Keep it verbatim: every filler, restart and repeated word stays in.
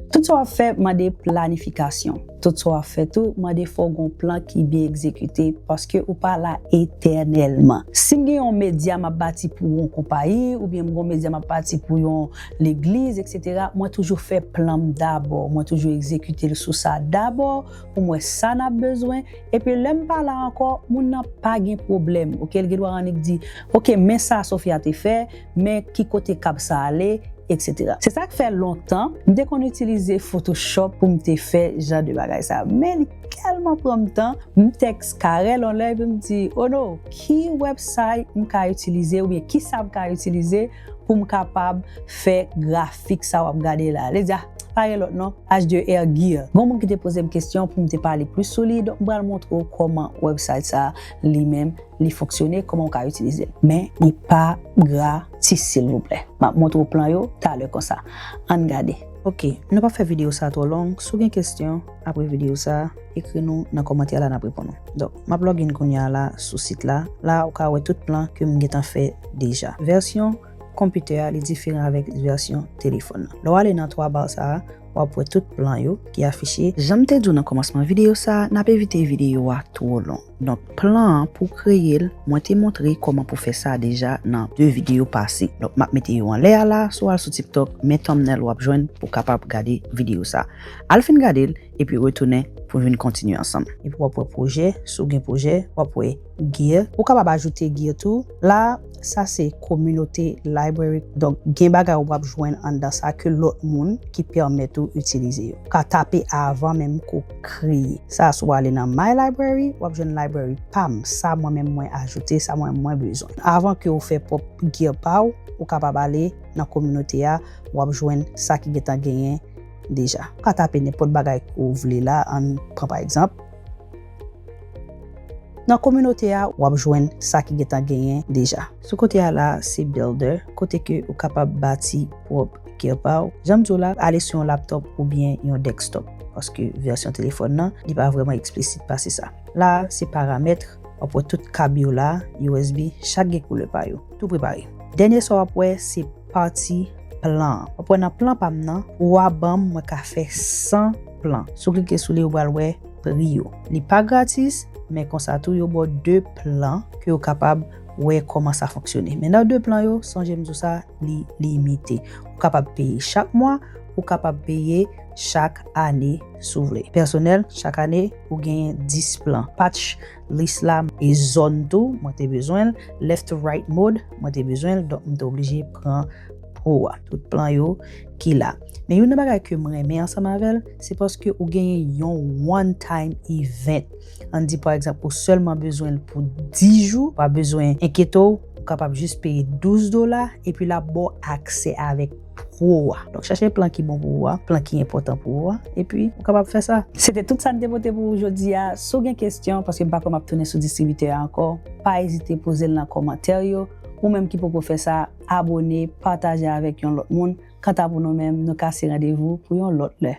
Tout sa w ap fè mande planifikasyon. Tout sa w ap fè tou mande fò w gen yon plan ki byen egzekite, paske ou pa la etènèlman. Si m gen yon medya m ap bati pou yon konpayi, oubyen m gen yon medya m ap bati pou yon legliz, etsetera, mwen toujou fè plan m dabò. Mwen toujou egzekite l sou sa dabò pou m wè sa n ap bezwen. Epi lè m pa la ankò, moun nan pa gen pwoblèm. Oke, l gen dwa annik di, oke, men sa Sofia te fè, men ki kote kab sa ale, etsetera. Se sa k fè lontan, m te konn itilize Photoshop pou m te fè jan de bagay sa. Men li tèlman pran m tan, m tèks Carel yon lè, epi m di, oh no, ki website m ka itilize, oubyen ki sa m ka itilize pou m kapab fè grafik sa w ap gade la. Li di, ah, pa gen lòt non, H deux R Gear. Gon moun ki te poze m kesyon pou m te pale plis sou li, donk m pral montre w kòman website sa li menm li fonksyone, kòman w ka itilize l. Men li pa gratis, silvouplè. M ap montre w plan yo talè konsa. Ann gade. Oke, nou p ap fè videyo sa twò long. Si w gen kesyon apre videyo sa, ekri nou nan kòmantè la, n ap reponn ou. Donk, m ap login kounye a la sou sit la. La, ou ka wè tout plan ke m gentan fè deja. Vèsyon konpitè a, li diferan avèk vèsyon telefòn nan. Lè w ale nan twa ba sa a, w ap wè tout plan yo ki afiche. Jan m te di w nan kòmansman videyo sa a, n ap evite videyo a twò long. Donk, plan an pou w kreye l, mwen te montre kòman pou fè sa deja nan de videyo pase. Donk, m ap mete yo anlè a la, si w al sou TikTok, men thumbnail w ap jwenn pou w kapab gade videyo sa. Al fin gade l, epi retounen pou n vin kontinye ansanm. Epi w ap wè pwojè, si w gen pwojè, w ap wè gear. Ou kapab ajoute gear tou. La, sa se kominote library. Donk, gen bagay w ap jwenn anndan sa ke lòt moun ki pèmèt ou itilize yo. Ou ka tape avan menm ke w kreye. Sa, si w ale nan My Library, w ap jwenn library pa m. Sa mwen menm mwen ajoute, sa mwen menm mwen bezwen. Avan ke w fè pwòp gear pa w, ou kapab ale nan kominote a, w ap jwenn sa ki gentan genyen deja. Ou ka tape nenpòt bagay ke w vle la, ann pran pa egzanp. Nan kominote a, w ap jwenn sa ki gentan genyen deja. Sou kote a la, se Builder, kote ke ou kapab bati pwòp gear pa w. Jan m di w la, ale sou yon laptop oubyen yon desktop, paske vèsyon telefòn nan, li pa vrèman eksplisit pase sa. La, se paramèt, w ap wè tout kab yo la, U S B, chak gen koulè pa yo. Tou prepare. Dènye sa w ap wè, se pati plan an. W ap wè nan plan pa m nan, pou w a ban m, mwen ka fè san plan. Si w klike sou li, ou pral wè pri yo. Li pa gratis, men konsa tou, yo ba w de plan ke w kapab wè kòman sa fonksyone. Men nan de plan yo, sonje m di w sa, li limite. Ou kapab peye chak mwa, ou kapab peye chak ane, si w vle. Pèsonèl, chak ane, ou genyen dis plan. Patch, lis la, e zòn tou, mwen te bezwen l. Left to right mode, mwen te bezwen l, donk m te oblije pran Pro a. Tout plan yo ki la. Men youn nan bagay ke m renmen ansanm avè l, se paske ou genyen yon one time event. Ann di, pa egzanp, ou sèlman bezwen l pou dis jou, pa bezwen enkyete w, ou kapab jis peye douz dola, epi l ap ba w aksè avèk Pro a. Donk, chèche plan ki bon pou ou a, plan ki enpòtan pou ou a, epi ou kapab fè sa. Se te tout sa n te pote pou ou jodi a. Si w gen kesyon, paske m pa kwè m ap tounen sou distribitè a ankò, pa ezite poze l nan kòmantè yo. Ou menm ki poko fè sa, abone, pataje avèk yon lòt moun. Kanta pou nou menm, nou kase randevou pou yon lòt lè.